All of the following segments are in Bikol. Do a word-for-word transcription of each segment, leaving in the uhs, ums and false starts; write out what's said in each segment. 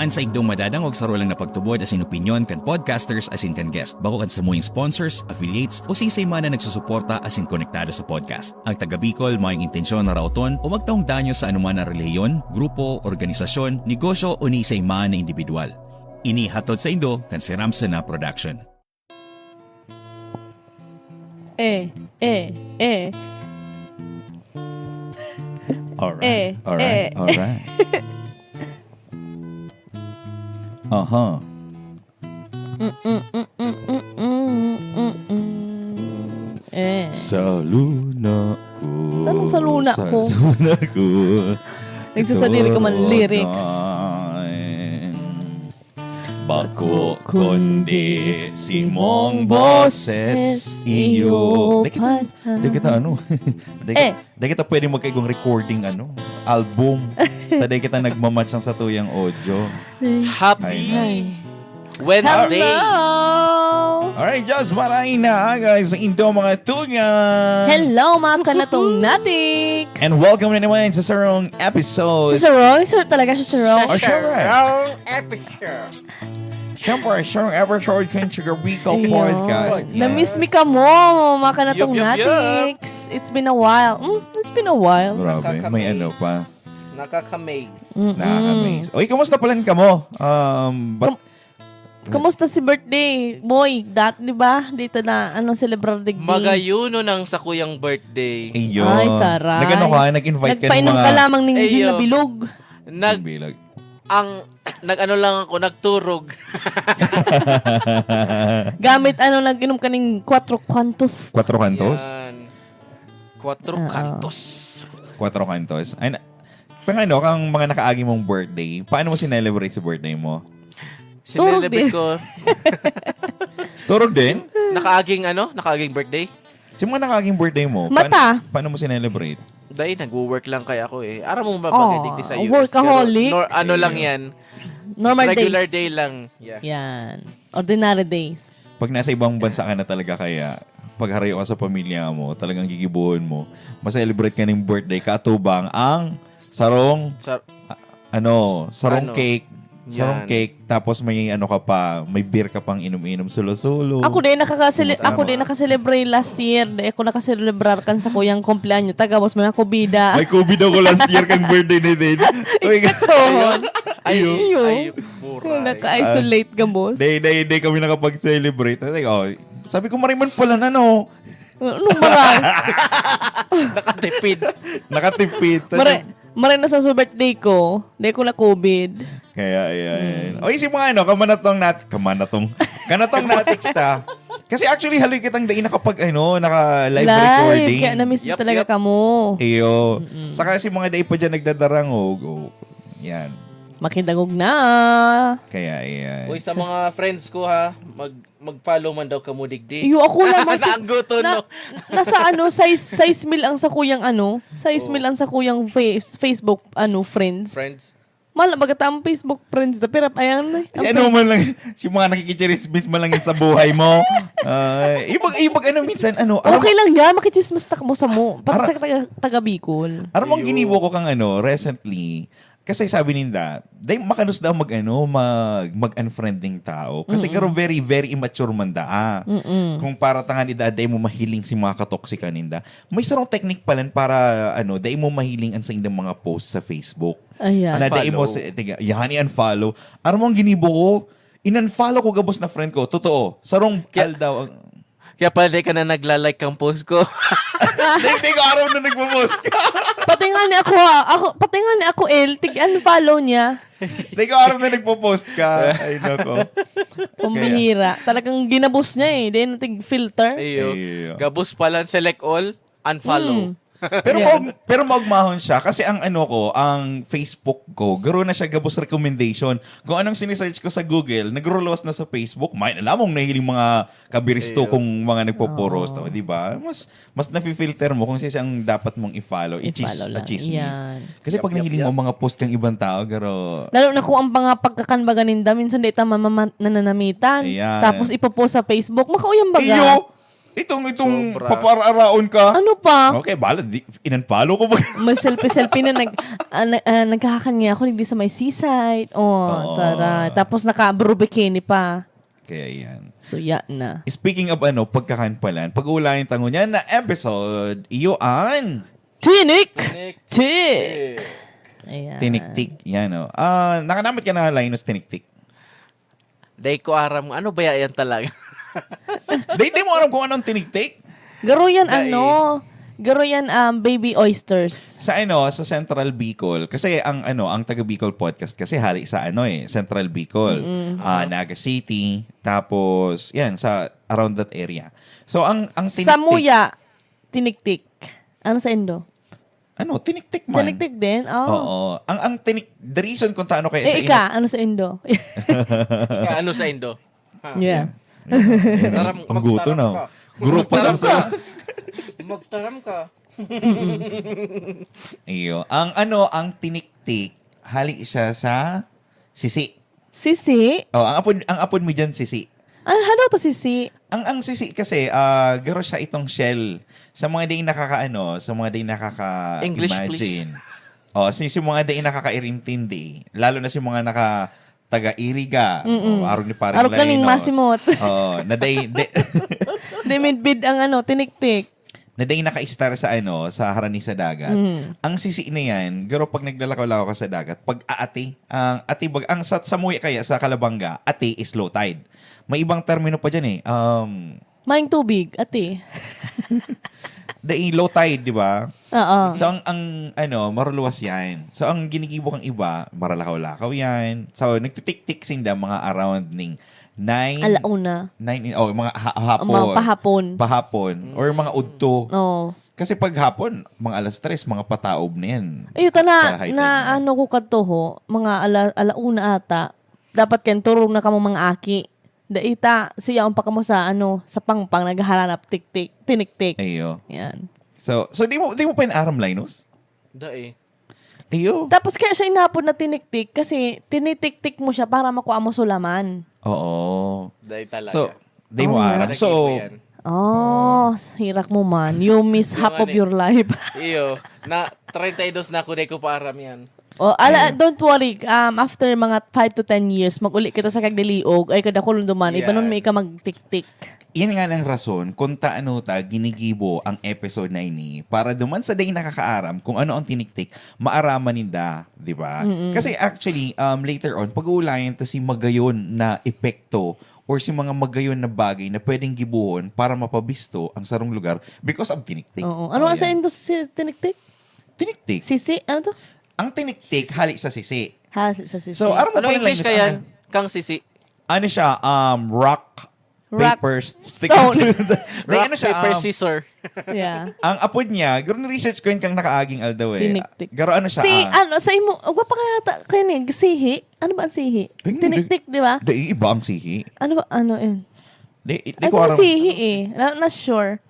An saindong madadangog saro lang na pagtubod asin opinyon kan podcasters asin kan guest, bako kan samuyang sponsors, affiliates, o siisay man na nagsusuporta asin konektado sa podcast. Ang taga Bicol mayong intensyon na raoton o magtaong danyo sa anoman na relihiyon, grupo, organisasyon, negosyo o ni isay man na indibidwal. Ini hatod saindo kan Siramsena Production. Eh, eh, eh. Alright. Eh, alright. eh. Alright. Aha. Mm, mm, mm, mm, mm, mm, mm, mm. Eh. Sa luna ko. Saan sa luna ko? Sa luna ko. Nagsasadiri ka man lyrics. Bako kundi simong boses iyo. Di kita, di kita ano. Di, Eh. di kita pwede magkaigong recording ano, album. Sa di kita nagmamatch ang satuyang audio. Happy Ay. Wednesday. Hello! Alright, just maray na guys. Indo mga tugang. Hello, mga kanatong natiks! And welcome na naman sa sarong episode. Si Sarong? Sir, talaga si Sarong? Oh, syempre. Wrong episode. Siyempre, sarong episode kan Sugar Biko Ayun. Podcast. Na-miss mi kamo, mga kanatong Yup, yup, yup. natiks. It's been a while. Mm, it's been a while. Grabe, may Nakakamiss. ano pa. Nakakamaze. Mm-mm. Nakakamiss. Uy, kamusta pala kamo? Um, but, Kam- Kamusta si birthday? Boy, dat, di ba? Dito na, ano, celebrar digdi. Magayuno nang sakuyang birthday. Iyo. Ay, taray. Nag-ano ka? Nag-invite ka ng Nagpainom mga... ka lamang ning gin Ayun. na bilog. Nag, Bilag. ang, nag-ano lang ako, nagturog. Gamit ano, nag-inom ka ning Cuatro Cantos. Cuatro Cantos? Yan. Cuatro Oo. Cantos. Cuatro Cantos. Ay, na, pang ano, kang mga nakaagi mong birthday, paano mo sinelebrate sa birthday mo? Turog Sinelebrate din. ko. Turog din? Nakaaging ano? Nakaaging birthday? Sa mga nakaaging birthday mo, Mata. paano, paano mo sinelebrate? Dahil nagwo-work lang kaya ako eh. Aram mo ba Oh, bagay digdi sa U S? workaholic. Pero nor-, ano lang yan. Normal Regular days. Day lang. Yeah. Yan. Ordinary days. Pag nasa ibang bansa ka na talaga kaya, pag harayo ka sa pamilya mo, talagang gigibohon mo, maselebrate ka ng birthday, katubang ang sarong, Sa, ano, sarong Ano? cake, sarong Yan. cake, tapos may ano ka pa, may beer ka pang inom-inom, sulo-sulo. Ako din nakakasele- Tama. ako din nakaselebrate last year. Di ako nakaselebrar kan sa kuyang kumpleanyo. Tagabos mo na kobida. May COVID ako last year kang birthday ni Dave. Uy, Sakto. Ay, Iyo. ay, buray. Naka-isolate ka, boss. Day, day, day kami nakapag-celebrate. Sabi ko, oh, sabi ko, mariman pala na, no? Anong maray? Nakatipid. Nakatipid. Maray, maray na sa birthday ko. Di ko na COVID. Kaya, ayan. O, yung si mga ano, kamanatong nat-, kamanatong, kanatong natiksta. Kasi actually, haloy kitang dai nakapag, ano, naka-live Live, recording. Kaya na-miss ko Yup, talaga yup. kamo. Iyo. Saka si mga dai pa dyan nagdadarangog. Oh, yan. Makidangog na. Kaya, ayan. Uy, sa mga friends ko ha, mag, mag-follow man daw kamo digdi. Iyo, ako lang, mas- Naanggoton, na- no? Nasa ano, sais, sais mil ang sa kuyang ano, sais mil ang sa kuyang face, Facebook, ano, friends. Friends. Mala, baga ta ang Facebook friends na, pero ayan na. Kasi ano man lang, si mga nakikichirismis man lang yun sa buhay mo. Ah, ibag, ibag ano minsan, ano, aram- Okay lang yan, makichismis ta mo sa mo. Pati Ara- sa taga, taga Bicol. Aram mo ang Ayun. ginibo ko kang ano, recently, kasi sabi ninda, day, makanus daw mag, ano, mag, mag-unfriending tao. Kasi garo very, very immature man da. Mm-mm. Kung para tangan idad, day mo mahiling si mga katoksika ninda. May sarong technique pala para, ano, day mo mahiling ang sa indang mga post sa Facebook. Ayan. Na day mo, Follow. si, tiga, yan, unfollow. Aram mo ang ginibo ko, in-unfollow ko gabos na friend ko. Totoo. Sarong Kaya- aldaw ang... Kaya pala di ka na nagla-like kang post ko. Hindi, hindi ko araw na nagpo-post ka. Pati nga ni ako, ah, ako, pati nga ni ako, El, tig-unfollow niya. Hindi ko araw na nagpo-post ka. Ay, nako. Pambihira. Talagang ginabos niya eh. Di na tig-filter. Iyo. Iyo. Gabos pala, select all, unfollow. Mm. Pero Yeah. maog, pero maugmahon siya kasi ang ano ko, ang Facebook ko, garo na siya gabos recommendation. Kung anong sinesearch ko sa Google, nagro-loss na sa Facebook. May alam mong nahiling mga kabiristo Ayun. kung mga nagpo-post, Oo. oh, di ba? Mas mas nafi-filter mo kung sino ang dapat mong i-follow, i-chis, I-follow lang. a-chismis. Yan. Kasi Yap, pag yap, nahiling yap. mo mga post kang ibang tao, garo... Lalo na kung ang mga pagkakan baga ninda, minsan di ta mamama- nananamitan. Ayan. Tapos ipopost sa Facebook, makauyan baga. Iyo! Itong, itong Sobra. Papaaraon ka. Ano pa? Okay, bala, di, in-unfollow ko ba? May selfie-selfie na nag, ah, na- ah, nagkakakangi ako, hindi sa may seaside. Oh, Oo. Tara. Tapos naka-bro bikini pa. Kaya yan. So, ya na. Speaking of ano, pagkakanpalan, pag-uulayan tango niya na episode, iyo an Tinik! Tinik. Tik! Ayan. Tiniktik. Yan, oh. Ah, nakanamit ka na, Linus, tiniktik? Dai ko aram. Ano ba yan talaga? Di, di mo aram kung anong tiniktik? Garo yan, Dai. ano? Garo yan, um, baby oysters. Sa ano, sa Central Bicol. Kasi ang ano, ang taga Bicol Podcast kasi hali sa ano eh, Central Bicol. Ah, Naga City, tapos yan sa around that area. So ang ang tiniktik, Samuya, tiniktik. Ano sa Indo? Ano, tiniktik man. Tiniktik din? Oh. Oo. Ang ang tinik the reason kung taano kaya Eh, sa ika, ano sa Indo? Ka, ano sa Indo? Ha? Yeah. Ayun, Taram, ang guto magtaram na. ka. Grupo lang Magtaram sila. Magtaram ka. Iyo. Ang ano, ang tiniktik, hali siya sa sisi. Sisi? Oh, ang apod ang apod mo diyan sisi. Ano, ano to sisi? Ang ang sisi kasi ah garo siya itong shell sa mga ding nakakaano, sa mga ding nakaka English, please. Oh, si, si mga ding nakakairintindi, lalo na si mga naka taga Iriga, Mm-mm. oh, arog ni Paring Arog kaning Linus. Masimot. Oh, na day, day, Di midbid ang ano, tiniktik. na day naka-star sa ano, sa harani sa dagat. Mm. Ang sisi na yan, garo pag naglalakaw-lakaw ka sa dagat, pag aati, ang ati bag, ang sa samuya kaya sa Kalabanga, ati is low tide. May ibang termino pa diyan eh. Um, Mayong tubig, ati. Dai low tide, di ba? Oo. So, ang, ang ano, maruluwas yan. So, ang ginigibo kang iba, maralakaw-lakaw yan. So, nagtitiktik sinda mga around ning nine, Alauna. nine, oh, mga ha- Ang hapon. mga pahapon. Pahapon. Or mga udto. Oo. Kasi pag hapon, mga alas tres, mga pataob na yan. Ayun, ta na, Sa high na tide na. Ano ko katoho, mga ala, alauna ata, dapat kan turog na kamo mga aki. Daita, siya ang pakamo sa, ano, sa pangpang, naghahanap tiktik, tiniktik. Ayo. Yan. So, so di mo di mo pa inaram, Linus? Dai. Ayo. Tapos kaya siya inapod na tiniktik kasi tinitiktik mo siya para makuha mo sulaman. Oo. Dai talaga. So, di mo Oo nga. aram. Lagi So, ko yan. Oh, hirak mo man. You miss half of Yung ano your life. Iyo, na treinta y dos na ako, dai ko pa aram yan. Oh, ala, don't worry. Um, after mga five to ten years, mag-uli kita sa Kagdiliog, ay kadakulon duman, Yan. ibanon mo ika magtiktik. Yan nga ang rason kung taano ta ginigibo ang episode na ini para duman sa dai nakakaaram kung ano ang tiniktik, maaraman ninda, di ba? Kasi actually, um, later on, pag-uulayan ta si magayon na epekto or si mga magayon na bagay na pwedeng gibuhon para mapabisto ang sarong lugar because of tiniktik. Oo. Ano Oh, nga sa yan. Indo si tiniktik? Tiniktik. Sisi? Ano to? Ang tiniktik, hali sa sisi. Ha, sa sisi. So, aram mo Ano pala, English Linus, kaya? ang- Kang sisi. Ano siya? Um, rock, Rock. paper, stick. Stone. Hindi, Rock, ano siya? paper, Um, scissor. Yeah. ang apod niya, garo ni-research ko yun kang nakaaging aldaw eh. Tiniktik. Garo ano siya? Si, ah, ano, sa imo, agwa pa kaya ta, kaya ni, sihi? Ano ba ang sihi? Ay, hindi. Tiniktik, di ba? Di, iba ang sihi. Ano ba, ano yun? Di, di Ano ko ba aram. sihi eh? Na, not sure.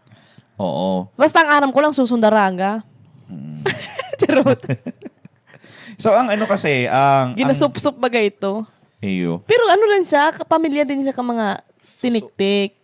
Oo. Basta ang aram ko lang, susundaraga. Mm. Charot. So, ang ano kasi, ang... ang- Ginasupsup baga ito. Iyo. Pero ano rin siya, kapamilya din siya ka mga tiniktik.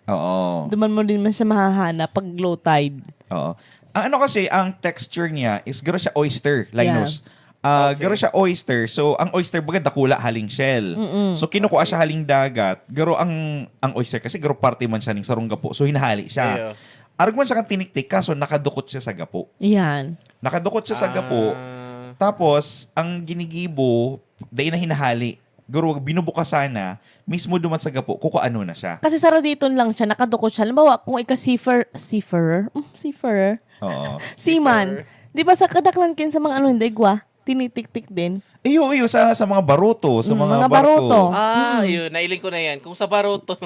Oo. Duman mo din man siya mahahanap pag low tide. Oo. Ang ano kasi, ang texture niya is garo siya oyster, Linus. Ah, Okay. Garo siya oyster. So, ang oyster baga dakula haling shell. So, kinukuha siya haling dagat. Garo ang ang oyster kasi garo parte man siya ning sarong gapo. So, hinahali siya. Iyo. Arog man siya kang tiniktik, kaso nakadukot siya sa gapo. Yan. Nakadukot siya sa gapo. Ah. Tapos, ang ginigibo, dai na hinahali. Garo, binubukasan na, mismo duman sa gapo, kukuano na siya. Kasi saraditon lang siya, nakadukot siya. Halimbawa, kung ika seafarer, seafarer? Mm, seafarer? Oo. Seaman. Di ba sa kadaklan kin sa mga ano, hindi, igwa? Tinitiktik din. Iyo, iyo, sa, sa mga baruto, sa Mm, mga, mga barko. baruto. Ah, yun. Nailing ko na yan. Kung sa baruto,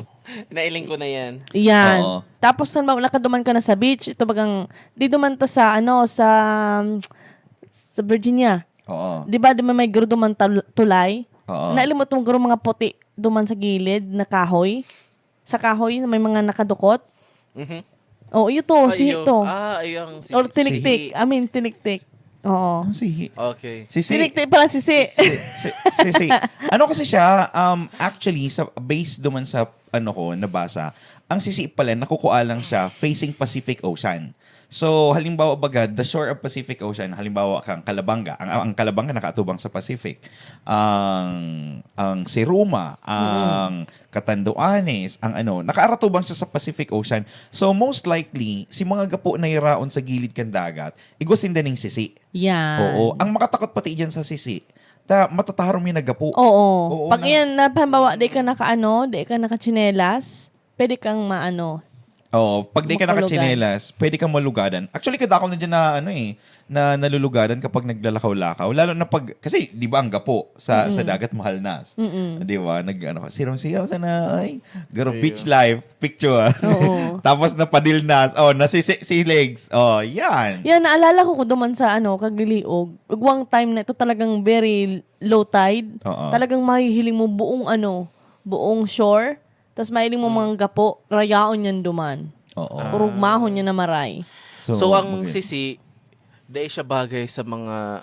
nailing ko na yan. Yan. Oo. Tapos, halimbawa, nakaduman ka na sa beach, ito bagang, di duman ta sa, ano, sa, sa Virginia. Oo. Di ba, di ba may garo duman tal- tulay? Oo. Nailimot mo garo mga puti duman sa gilid na kahoy? Sa kahoy na may mga nakadukot? Mhm. Oh, iyo to, Ay, sihi iyo. to. Ah, iyo ang sisi. Or tiniktik. I mean, tiniktik. Oo. Ang sihi. Okay. Sisi. Tiniktik pala, sisi. Si, si, si, si. Ano kasi siya, um, actually, sa base duman sa ano ko, nabasa, Ang sisi pala, nakukuha lang siya facing Pacific Ocean. So, halimbawa baga, the shore of Pacific Ocean, halimbawa kang Calabanga, ang, ang Calabanga nakaatubang sa Pacific. Ang, ang Siruma, ang Catanduanes, ang ano, nakaatubang siya sa Pacific Ocean. So, most likely, si mga gapo na iraon sa gilid kan dagat, igwa sinda ning sisi. Yan. Oo. Ang makatakot pati dyan sa sisi, ta matataharom yung nagapo. Oo. Oo, Pag na- yan, napambawa, di ka naka ano, di ka nakachinelas, pwede kang maano. Oo, pag di ka Makulugan. nakachinelas, pwede kang malugadan. Actually, kadako na dyan na, ano eh, na nalulugadan kapag naglalakaw-lakaw. Lalo na pag, kasi di ba ang gapo sa sa dagat mahal na. Di ba? Nag, ano, sirong-sirong sana, ay, garo Ayun. Beach life, picture. Oo. Tapos napadil na, oh, nasisi si legs. Oh, yan. Yan, naalala ko ko duman sa ano, Kagliliog. Ugwang time na ito talagang very low tide. Oo. Talagang mahihiling mo buong ano, buong shore. Tapos mahiling mo mga gapo, rayaon yan duman. Oo. Urugmahon niya na maray. So, ang mag- sisi, dahil siya bagay sa mga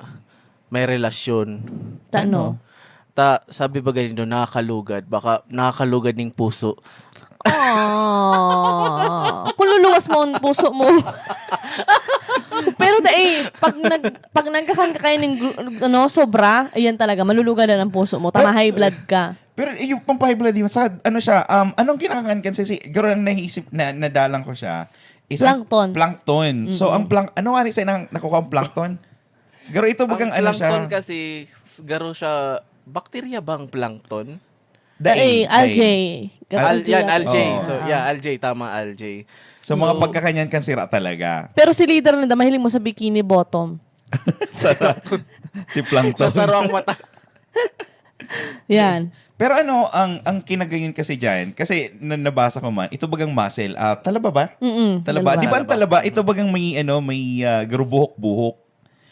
may relasyon. Tano. Ta, sabi ba ganito, nakakalugad? Baka nakakalugad ning puso. Ah, kung luluwas mo ang puso mo. Pero dai, pag nag pag nagkakan ka kayo ng gru- ano, sobra, ayan talaga, malulugadan ang puso mo. Tama, high blood ka. Pero eh, yung pampahigh blood yun, sa, ano siya, um, anong kinakakan kan sisi? Garo ang naisip, na, nadalang ko siya. Is ang Plankton. Plankton. So, ang plank, ano nga sa nang nakukuha ang plankton? Garo ito bagang Ang ano plankton siya? Kasi, s- garo siya, bakterya ba ang plankton? Dai, algae. Al- yan, algae. Oo. So, yeah, algae. Tama, algae. So, mga So, pagkakanyan kan sira talaga. Pero si leader na mahiling mo sa bikini bottom. Sa, si plankton. Sa sarong mata. Yan. Pero ano, ang ang kinagayon kasi dyan, kasi na, nabasa ko man, ito bagang mussel, ah, talaba ba? Mm-mm, Talaba. Di ba ang Talaba. Talaba, ito bagang may, ano, may uh, garo buhok-buhok?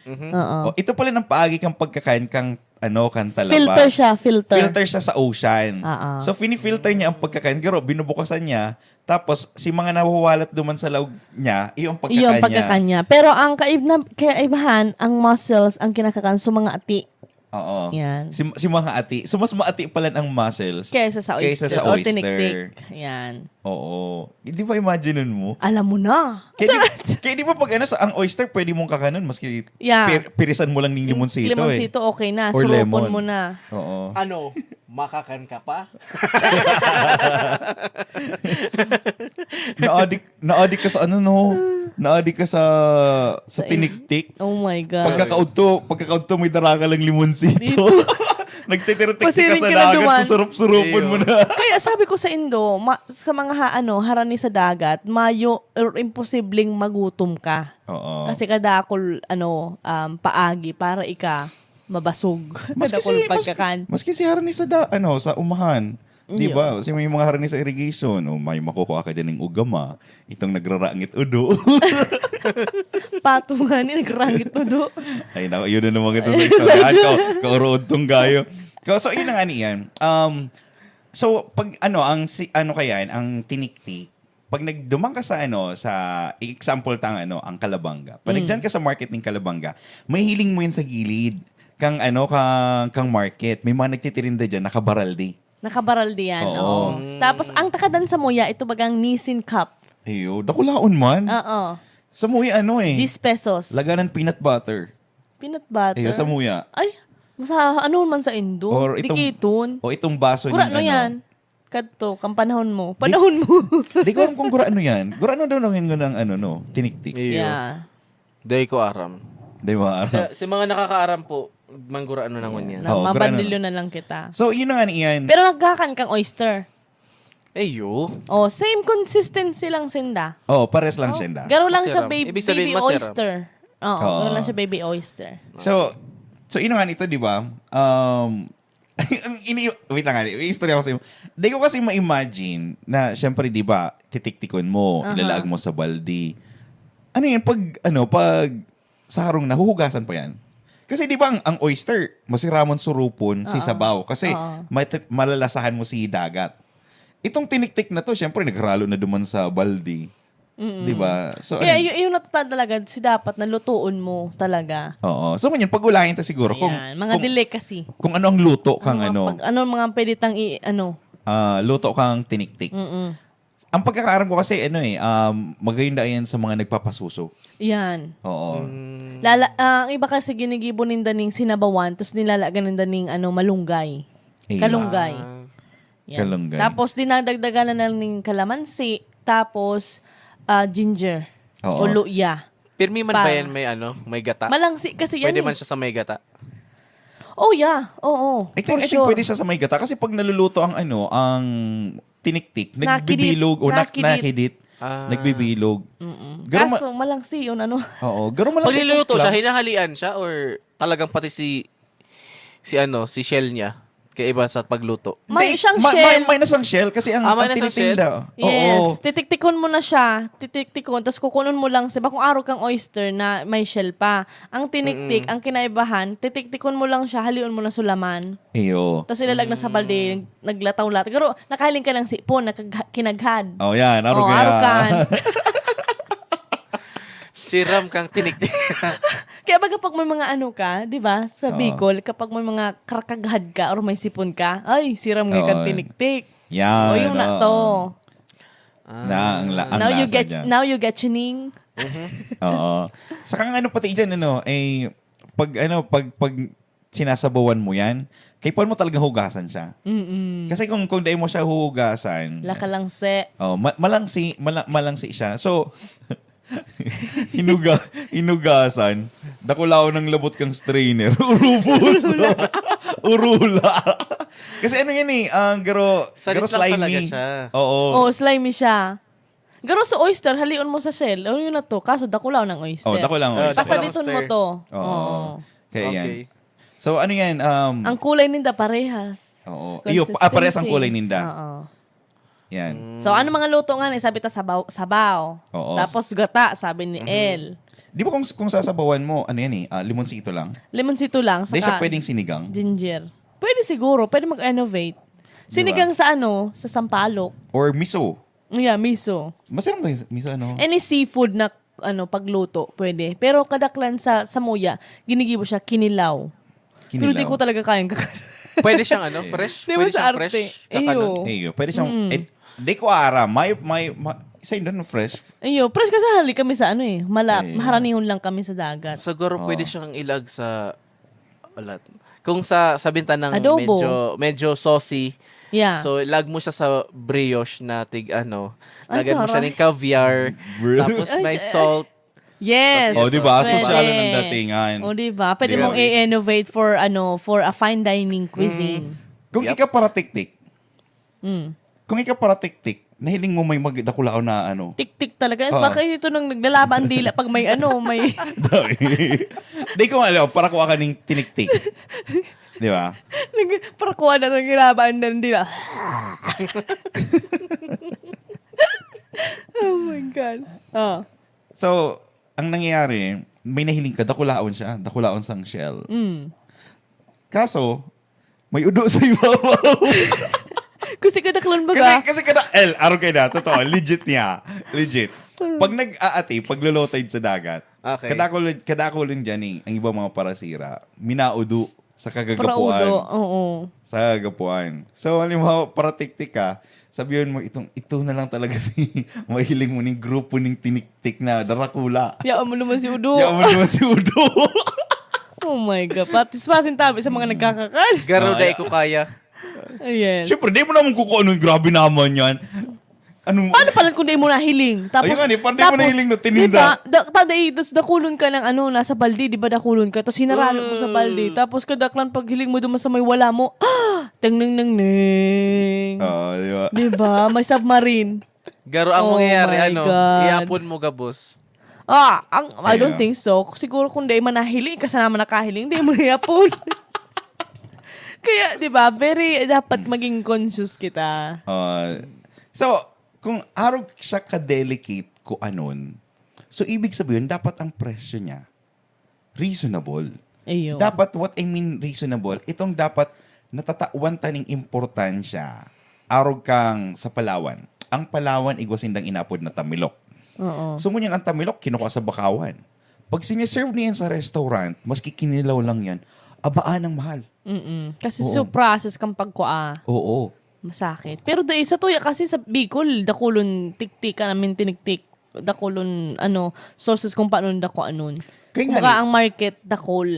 Oo. Oh, ito pala ng paagi kang pagkakain kang, ano, kang talaba. Filter siya, filter. Filter siya sa ocean. Oo. So, fini-filter niya ang pagkakain. Garo, binubukasan niya. Tapos, si mga nawawalat duman sa laog niya, iyo ang pagkakain Iyo ang niya. pagkakanya. Pero ang kaib na, kaibahan, ang mussels, ang kinakakan sa mga ati. Oo. Yan. Si, si mga ati. So, mas maati pala ang mussels Kaysa sa kaysa oyster. sa O oyster. tiniktik. Yan. Oo. Di ba imagine mo? Alam mo na. Kaya di, kaya di ba pag ano, sa, ang oyster, pwede mong kakanon, maski Yeah. pir- pirisan mo lang ng limonsito, Limonsito, eh. okay na. Or Surupon lemon. Mo na. Oo. Ano? Makakan ka pa? Naadik, naadik ka sa ano, no? Naadik ka sa, sa Sa in- tiniktik. Oh my God. Pagkakaudto, pagkakauto may dara ka lang limonsito. Dito. Nagtitirintik ka Pasiring sa ka na dagat, duman. susurup-surupon mo na. Kaya sabi ko sa Indo, ma- sa mga ha- ano, harani sa dagat, mayo or imposibleng magutom ka. Oo. Kasi kadakol ano, um, paagi para ika mabasog. Maski Kadakol si, maski, pagkakan. Maski si harani sa da, ano, sa umahan. Di Iyo. Ba? Kasi may mga harani sa irrigation, o may makukuha ka dyan ng ugama, itong nagrarangit udo. Pato nga ni nagrangit udo. Ay, naku, yun na naman kita sa istoryahan ko. Kaurood tong gayo. Ka- So, yun na nga niyan. Um, so, pag ano, ang si, ano kaya yan, ang tiniktik, pag nagdumang ka sa ano, sa example tang ano, ang Kalabanga. Pag nagdyan ka sa market ng Kalabanga, may hiling mo yan sa gilid. Kang ano, kang, kang market, may mga nagtitirinda dyan, nakabaraldi. Nakabaraldi yan, Oo. oo. Tapos, ang takadan sa muya, ito bagang Nissin cup. Iyo, dakulaon man. Oo. Sa muya ano eh. Diyes pesos. Laganan peanut butter. Peanut butter. Iyo, sa muya. Ay, masa ano man sa Indo? Or itong- Dikiton. O itong baso Gura ng no ano. Yan. Kadto, kang panahon mo. Panahon mo. Di ko alam kung gura ano yan. Gura ano daw nangin ng ano, no? Tiniktik. Iyo. Yeah. Di ko aram. Di ba? Sa, sa mga nakakaaram po, manggura ano na ngunyan. Na, Oo, gura mabandilyo na lang kita. So, yun na nga niyan. Pero nagkakan kang oyster. Ayo. Oh, same consistency lang sinda. Oh, pares lang siya. Garo lang siya Masiram. baby, Ibig sabihin, baby masiram. Oyster. Oo, Oo. garo lang siya baby oyster. So, so yun nga nito, di ba? Um, ang ini wait lang, may istorya ko sa iyo. Di ko kasi ma-imagine na, syempre, di ba, titiktikon mo, Aha. ilalaag mo sa baldi. Ano yun? Pag, ano, pag sa harong na, huhugasan pa yan. Kasi di ba ang, ang oyster, masiraman surupon si Oo. sabaw. Kasi Oo. mat- malalasahan mo si dagat. Itong tiniktik na to, syempre, nagralo na duman sa baldi. Di ba? So, Kaya ayun. y- yung natatanda talaga, si dapat nalutuon mo talaga. Oo. So, ngayon, pag-ulayan ta siguro kung, Ayan, mga kung, delicacy. kung ano ang luto kang Ano, ano, mga pag- ano mga pwede tang i- ano? ah, luto kang tiniktik. Mm-mm. Ang pagkakaaram ko kasi, ano eh, um, maganda yan sa mga nagpapasuso. Yan. Oo. Mm. Lala, ah, ang iba kasi ginigibo ninda ning sinabawan, tapos nilalagan ninda ning ano, malunggay. Iya. Kalunggay. Ah. Yan. Kalunggay. Tapos dinadagdagan na lang ning kalamansi, tapos ah, ginger. Oo. O luya. Pirmi man ba Pa- yan may ano, may gata? Malangsi kasi yan Pwede eh. man siya sa may gata. Oh yeah, oo. I think, for I think sure. Pwede siya sa may gata kasi pag naluluto ang ano, ang tiniktik, Nakidit. nagbibilog o nak- Nakidit. nakidit, Ah. nagbibilog. Mm-mm. Garo ma- Kaso malangsi yun ano. Oo, garo mo lang Pag siya niluluto siya, clubs. Hinahalian siya or talagang pati si si ano, si shell niya? Kaya iba sa pagluto. May Hindi, siyang ma- shell. May, may na siyang shell kasi ang, Ah, may ang na siyang tinitinda. Yes, Oo. titiktikon mo na siya. Titiktikon, tapos kukunon mo lang. Sa bakong araw kang oyster na may shell pa. Ang tiniktik, Mm-mm. ang kinaibahan, titiktikon mo lang siya, halion mo na sulaman. Iyo. Tapos ilalag na sa balde, naglataw-lataw. Pero nakahiling ka ng sipon, nakag- kinaghad. Oh, yan. Aro Oh, kaya. arukan. Siram kang tiniktik. Kaya baga pag may mga ano ka, di ba, sa Oo. Bicol, kapag may mga karakaghad ka or may sipon ka, ay, siram nga kang Oo. tiniktik. Yan. O, yung na oo. to. Na, ang, la- ang Now you lasa get dyan. Now you get sining. Oo. Saka ang ano pati dyan, ano, eh, pag, ano, pag, pag sinasabawan mo yan, kaipuhan mo talaga hugasan siya. Mm-mm. Kasi kung, kung dahil mo siya huhugasan, Lakalangse. Oh, ma- malangsi, mala- malangsi siya. So, hinuga, hinugasan, dakulaon ng labot kang strainer. Urubos. Urula. Kasi ano yan eh, ang garo, Salit garo lang talaga slimy. Siya. Oo. Oh, slimy siya. Garo sa oyster, halion mo sa shell. Oh, yun na to. Kaso dakulaw ng oyster. Oh, dakulaw ng Ah, oyster. Pasaditon mo oyster. to. Oo. Oo. Kaya yan. Okay. So, ano yan? Um, Ang kulay ninda parehas. oo. Iyo, ah, pares ang kulay ninda. Oo. Yan. So, ano mga luto nga ni? Sabi ta sabaw. sabaw. Oo. Tapos gata, sabi ni El. Di ba kung, kung sasabawan mo, ano yan eh, ah, limonsito lang? Limonsito lang. Di siya Saka pwedeng sinigang? Ginger. Pwede siguro. Pwede mag-innovate. Di ba? Sinigang sa ano? Sa sampalok. Or miso? Yeah, miso. Masarap na yung miso, ano? Any seafood na ano pagluto, pwede. Pero kadaklan sa samuya, ginigibo siya kinilaw. Pero di Kinilaw. ko talaga kayang kakain. Pwede siyang ano, fresh? Di ba Pwede sa siyang arte? Fresh? Iyo. Kakanon? Eh, yun. Pwede siyang, eh, di ko aram. May, may, ma, sa Indon, fresh. Iyo, fresh kasi hali kami sa ano eh. Mala, Eh. maharanihon lang kami sa dagat. Siguro Oo. Pwede siyang ilag sa, wala. Kung sa, sa bintanang Adobo. medyo, medyo saucy, Yeah. So, ilag mo siya sa brioche na tig ano. Ay, Lagyan mo siya taray. ng caviar. Bro. Tapos may salt. Yes. Oh, di ba? Pwede. Sosyal ang datingan. O, di ba? Pwede Di ba? mong i-innovate for, ano, for a fine dining cuisine. Kung Yep. ikaw paratiktik, Mm. kung ikaw paratiktik, nahiling mo may magdakulaw na ano. Tiktik talaga. Oo. Bakit ito nang naglalaba ang dila pag may ano, may Dami. Di ko alam, para kuha ka ng tiniktik. Di ba? nag- para kuha na nang nilaba ang dila. Oh my God. Oh. So, ang nangyayari, may nahiling ka, dakulaon siya, dakulaon sang shell. Mm. Kaso, may udo sa ibabaw. Kasi kadaklan kasi, baga. kasi kada, El, araw kayo na, totoo, legit niya. Legit. Pag nag-aati, pag low tide sa dagat, Okay. kadakulin, kadakulin dyan eh, ang ibang mga parasira, minaudo sa Paraudo. kagagapuan. Oo. Sa kagagapuan. So, halimbawa, paratiktik ka, sabihin mo, itong, ito na lang talaga si mahiling mo ning grupo ning tiniktik na darakula. Yaan mo naman si Udo. Kaya mo naman si Udo. Oh my God. Patis-pasin tabi sa mga nagkakakan. Garo Ah, dai yeah. ko kaya. Yes. Siyempre, di mo naman kukuha ano yung grabe naman yan. Ano? Paano pala kung di mo nahiling? Tapos, Ayun nga, di, parang di mo nahiling na tininda. Di ba, da, tada, eh, tapos dakulon ka ng ano, nasa balde, di ba dakulon ka? Tapos hinaralok mo sa balde. Tapos kadaklan pag hiling mo duman sa may wala mo, ah, ting ning ning ning. Oo, di ba? Di ba? May submarine. Garo ang Oh mangyayari, my ano, God. iapon mo gabos. Ah, ang, I don't Ayun. think so. Siguro kung di man nahiling, ka sana man nakahiling, di mo yapon. Kaya, di ba, very, dapat maging conscious kita. Ah, so, kung arog siya ka-delicate ko anon, so ibig sabihin, dapat ang presyo niya reasonable. Ayun. Dapat, what I mean reasonable, itong dapat natatawan ta ning importansya, arog kang sa Palawan. Ang Palawan, igwa sindang inapod na tamilok. Oo. So, ngunyan ang tamilok, kinukuha sa bakawan. Pag siniserve niyan sa restaurant, maski kinilaw lang yan, abaan ang mahal. Mm-mm. Kasi Oo. so process kang pagkua. Oo. Masakit. Pero dai sa tuya kasi sa Bicol, dakulon tiktik, I mean, tiniktik. Dakulon, ano, sources kung paano dakuanon. Kaya nga Kumbaga, ni- ang market, dakol.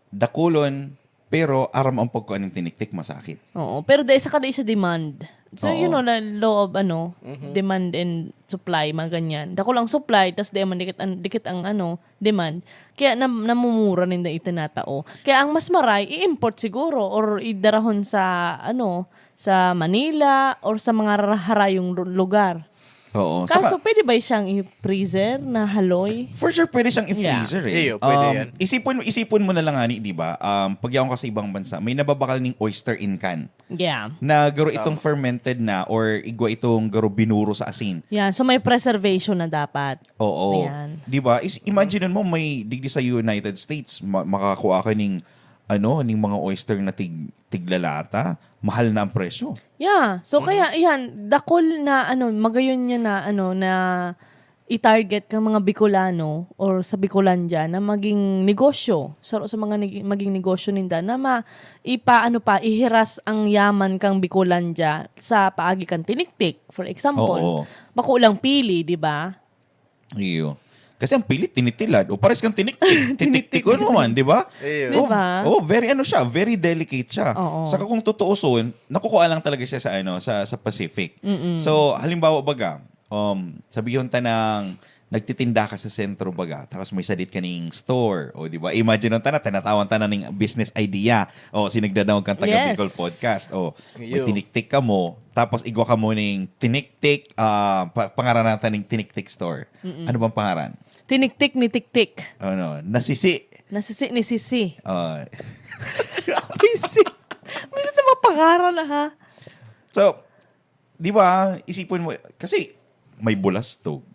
Dakulon, pero aram ang pagkuan ng tiniktik, masakit. Oo. Pero dai sa kada isa demand. So, Oo. you know, na law of, ano, Mhm. demand and supply, mga ganyan. Dakol ang supply, tas di man dikit ang, dikit ang, ano, demand. Kaya nam-, namumura ninda itinatao. Kaya ang mas maray, i-import siguro or idarahon sa, ano, sa Manila or sa mga ra-, harayong lu-, lugar. Oo. Kaso, Saka, pwede ba siyang i-freezer na haloy? For sure, pwede siyang Yeah. i-freezer eh. Iyo, pwede Um, yan. isipon, isipon mo na lang, ani, di ba? Um, pag yaon ka sa ibang bansa, may nababakal ning oyster in can. Yeah. Na garo itong Tama. fermented na or igwa itong garo binuro sa asin. Yeah, so may preservation na dapat. Oo. Ayan. Di ba? Is, imagine mo, may digdi sa United States, ma-, makakakuha ka ning, ano, ning mga oyster na tig-, tiglalata. Mahal na ang presyo. Yeah. So, Mm. kaya, yan, dakol na, ano, magayon niya na, ano, na i-target kang mga Bicolano or sa Bicolandia na maging negosyo. Saro sa mga nag-, maging negosyo ninda na ma-, ipaano pa, ihiras ang yaman kang Bicolandia sa paagi kan tiniktik. For example, Oo. bako lang pili, di ba? Iyo. Kasi ang pili, tinitilad. O pares kang tiniktik. Tiniktik. Tiniktikon mo man, di ba? Iyo. Di ba? Oh, oh, very ano siya, very delicate siya. Oo. Saka kung tutuusin, nakukuha lang talaga siya sa, ano, sa, sa Pacific. Mm-mm. So, halimbawa baga, um, sabihon ta nang nagtitinda ka sa sentro baga, tapos may sadit ka ning store, o di ba? Imagine ta na, tinatawan ta na ning business idea. O, si nagdadangog kan taga Yes. Bicol Podcast. O, may Iyo. tiniktik ka mo, tapos igwa ka mo ning tiniktik, ah, pa-, pangaranan ta ning tiniktik store. Mm-mm. Ano bang pangaran? Tiniktik ni Tiktik. Ano? Nasisi. Nasisi ni Sisi. Ah. Sisi. Minsan na mapangaran na, ha? So, di ba, isipon mo, kasi may bulastog.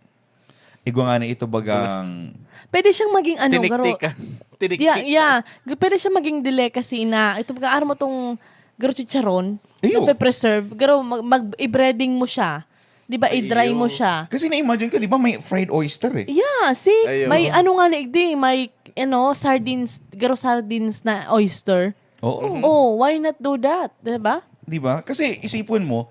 Igwa nga na ito bagang Bulastog. Pwede siyang maging ano, garo- Tiniktikan. Tiniktikan. Yeah, yeah. G-, pwede siya maging delicacy na, ito, pag-aar mo tong garo chicharon, Iyo. Nape-preserve, garo mag-, mag-, i-breading mo siya. Di ba, i-dry mo Iyo. siya. Kasi na-imagine ko, di ba, may fried oyster eh. Yeah, see? Iyo. May ano nga na igdi, may, ano, sardines, garo sardines na oyster. Oo. Oh, why not do that? Di ba? Di ba? Kasi isipon mo,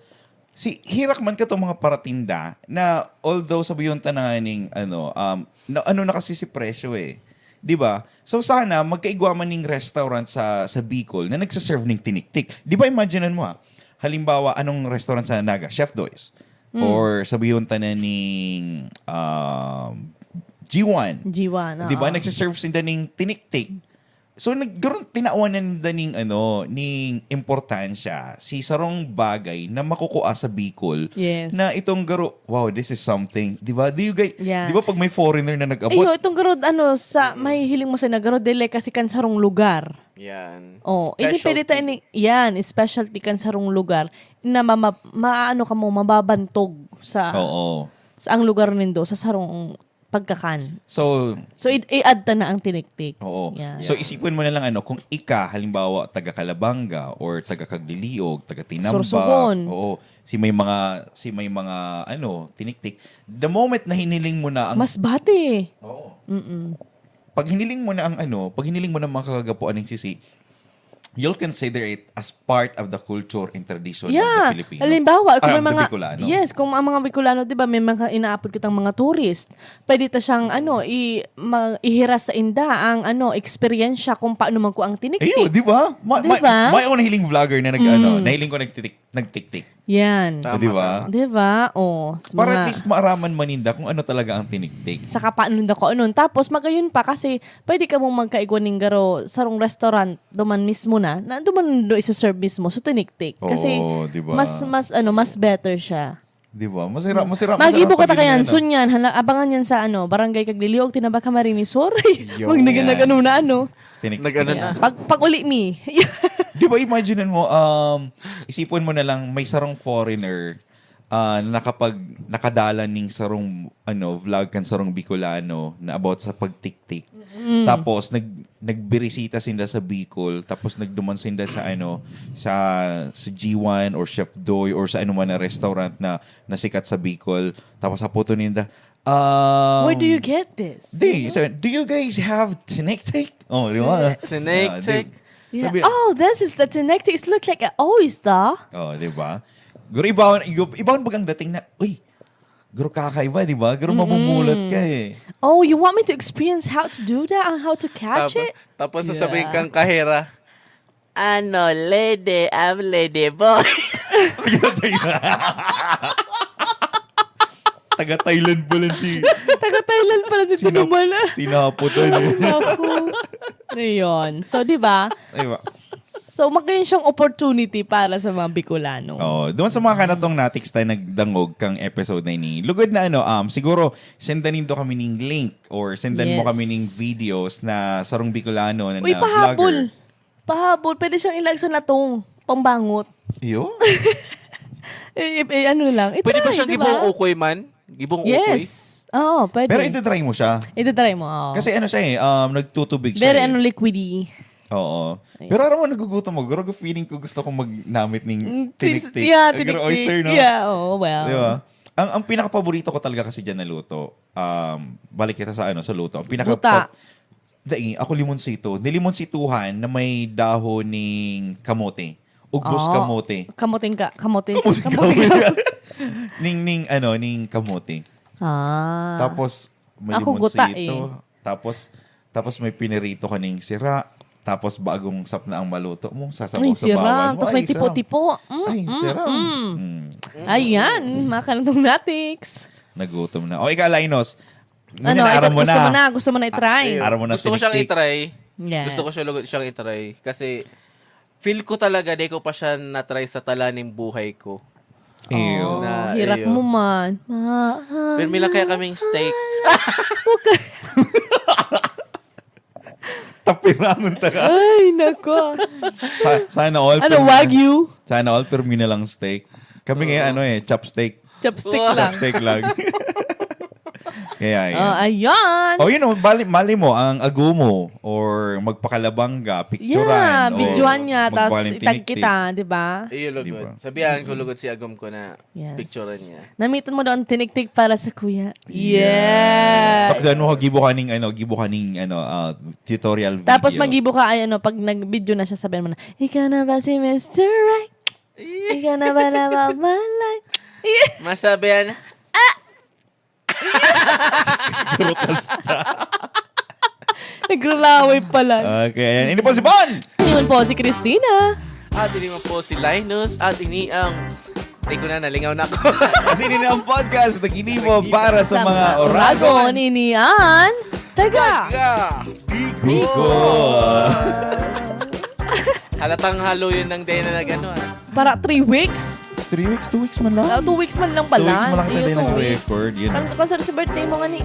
si, hirak man ka tong mga paratinda na although sabiyon ta na nga ning, ano, um, na, ano na kasi si presyo eh. Di ba? So sana magkaigwa man ning restaurant sa, sa Bicol na nagsaserve ning tiniktik. Di ba, imaginean mo ha? Halimbawa, anong restaurant sa Naga? Chef Doy's. Mm. Or sabiyon ta na ning, um, G one. G one, Di ba? oo. Nagsaserve sinda ning tiniktik. So, nag-, garo-, tinawan na ninda ning, ano, ning importansya, si sarong bagay na makukua sa Bicol Yes. na itong garo-, wow, this is something. Di ba? Do you guys, Yeah. di ba pag may foreigner na nag-abot? Iyo, itong garo, ano, sa, Mm. mahihiling mo sa na garo, delicacy kan sarong lugar. Yan. Oh, ini pwede Specialty. tayo ni, yan, specialty kan sarong lugar na mama-, maano ka mo, mababantog sa, Oo. sa ang lugar nindo, sa sarong pagkakan. So, So, i-, i-add ta na ang tiniktik. Oo. Yeah. So, Yeah. isipon mo na lang, ano, kung ika, halimbawa, taga Calabanga or taga Cagliliog, taga Tinamba, Sorsogon. Oo. Si may mga, si may mga, ano, tiniktik. The moment na hiniling mo na ang Masbate. Oo. Mm-mm. Pag hiniling mo na ang, ano, pag hiniling mo na makakagapuan ng sisi, you'll consider it as part of the culture and tradition of the Yeah. Filipino. Halimbawa, kung Ah, may of the mga, Bicolano. yes, kung ang mga Bicolano, di ba, may mga inaapod kitang mga tourist, pwede ta siyang, Mm. ano, i-, ma-, ihiras sa inda ang, ano, eksperyensya kung paano magkuha ang tiniktik. Ayun, di ba? Ma-, Di ma-, ba? may ako nahiling vlogger na nag-, Mm. ano, nahiling ko nagtitik-, nagtiktik. Yan. Tama, Di ba? tama. Di ba? Oh, sa Para mga at least maaraman man ninda kung ano talaga ang tiniktik. Saka paano ninda kung ano. Tapos, magayon pa kasi pwede ka mong magkaigwa ning garo sarong restaurant, duman mismo na, na duman do isoserve mismo. So, tiniktik. Kasi Oo, di ba? mas, mas, ano, mas better siya. Di ba? Masira, Hmm. masira, Magibo masarap ka ta pag kayan, ganyan, ah. sun yan, hala, abangan yan sa, ano, Barangay Cagliliog, Tinamba, Camarines Sur. Yun. Wag na Yan. ginagano na, ano. Tiniktik Nag-ano yan. na? Pag, pag uli mi. Di ba, imagine mo, um, isipon mo na lang, may sarong foreigner, ah, nakapag-, nakadalan ning sarong, ano, vlog kan sarong Bicolano na about sa pagtiktik. Mm. Tapos, nag-, nagbirisita sinda sa Bicol, tapos nagduman sinda sa, ano, sa, sa G one or Chef Doy or sa anuman na restaurant na, na sikat sa Bicol. Tapos, hapoton ninda, um, Where do you get this? Di, sabi, "Do you guys have tiniktik?" Oh, di ba? Tiniktik. Ah, di, Yeah. Sabi- Oh, this is the tinektik. It look like an oyster. Oh, di ba? Guro, iba, iba, iba bagang dating na, uy, guro, kakaiba, di ba? Guro, mamumulot ka eh. Oh, you want me to experience how to do that and how to catch Tapos, it? tapos sasabihin Yeah. kang kahera, ano, lady, I'm lady boy. Taga-Thailand pala si... Taga-Thailand pala si Sina- Tinumal. Sinaputan eh. Naku. Ayun. So, di ba? Di ba? So, magayon siyang opportunity para sa mga Bicolano. Oh, doon sa mga kanatong natiks tayo nagdangog kang episode na ini. Lugod na ano, um, siguro, sendan nindo kami ning link or sendan mo Yes. kami ning videos na sarong Bicolano na, Uy, na pahabol. vlogger. Pahabol. Pwede siyang ilagay sa natong pambangot. Iyo? Eh, eh, ano lang. I-try, Pwede ba siyang di gibong ukoy man? Gibong ukoy? Yes. Oo, pwede. Pero iti-try mo siya. Iti-try mo, oo. Kasi ano siya eh, um, nagtutubig siya Very eh. ano, liquidy. Oo. Ayun. Pero aram mo, nagugutom ako. Guro, feeling ko gusto kong magnamit ning Mm, tis- tiniktik. Yeah, Ay, guro, tiniktik. oyster, no? Yeah, oo, well. Di ba? Ang, ang pinakapaborito ko talaga kasi dyan na luto, um, balik kita sa ano, sa luto. Ang pinaka Buta. Dai, ako limonsito. Nilimonsituhan na may dahon ning kamote. Ugbos Oh. Kamote. Kamuting ka, kamuting, Kamote, kamuting kamote. ka. ning, ning, ano, ning kamote. Ah. Tapos, may Ako guta limonsito. eh. Tapos, tapos may pinirito ka ning sira. Tapos, bagong sapna ang maluto mo. Ay, Sasabaw-sabawan sira. mo. Tapos may Ay, sarap. tipo-tipo. Mm, Ay, mm, sarap. mm. Mm. Ayan, mga kanatong natiks. Nagutom na. O, ikaw, Linus. Ano, Aram ikaw, mo gusto na. mo na, gusto mo na i-try? Aram mo na Gusto ko siyang tiniktik. i-try. Yes. Gusto ko siya lugod siyang i-try. Kasi feel ko talaga, di ko pa siya na-try sa tala ning buhay ko. Iyo. Oh, Na, hirak iyo. mo man. Pero may lang kaya kaming steak. Tapirangon taga. Ay, nako. Sa, sana all. Ano, pero- Wagyu? Sana all, pero may na lang steak. Kami ngayon, ano eh, chopstick. Chopstick Wow. lang. Chopstick lang. Kaya yun. Oh, ayun. Oh, yun oh, bali, mali mo, ang agomo or magpakalabangga, picturan. Yeah, O videohan niya, tas magbaling itag tiniktik. kita, di ba? Iyo, Di lugod. ba? Sabihan ko lugod si agom ko na Yes. picturean niya. Namitan mo daw ang tiniktik para sa kuya. Yeah. Yes. Takdan mo, gibo ka ning, ano, gibo ka ning, ano, ah, tutorial video. Tapos magibo ka, ay ano, pag nag-video na siya, sabihan mo na, "Ikaw na ba si Mister Right? Ikaw na ba na ba my life?" Masabihan, Nagrulaway pala. Okay, ayan. Ini po si Bon! Yun po si Christina. at ini man po si Linus, at ini ang... Di ko na, nalingaw na ako. Kasi ini na ang podcast na ginibo para sa mga Oragon, Oragon. Ini an Taga. Yeah. Bicol. Halatang halo yun ng day na nagano ah. Para three weeks? Three weeks, two weeks man lang. Ah, two weeks man lang Two pala. weeks man lang kita Hindi, din two weeks. nag-record. Yun. Kan, kan sa birthday mo nga ni.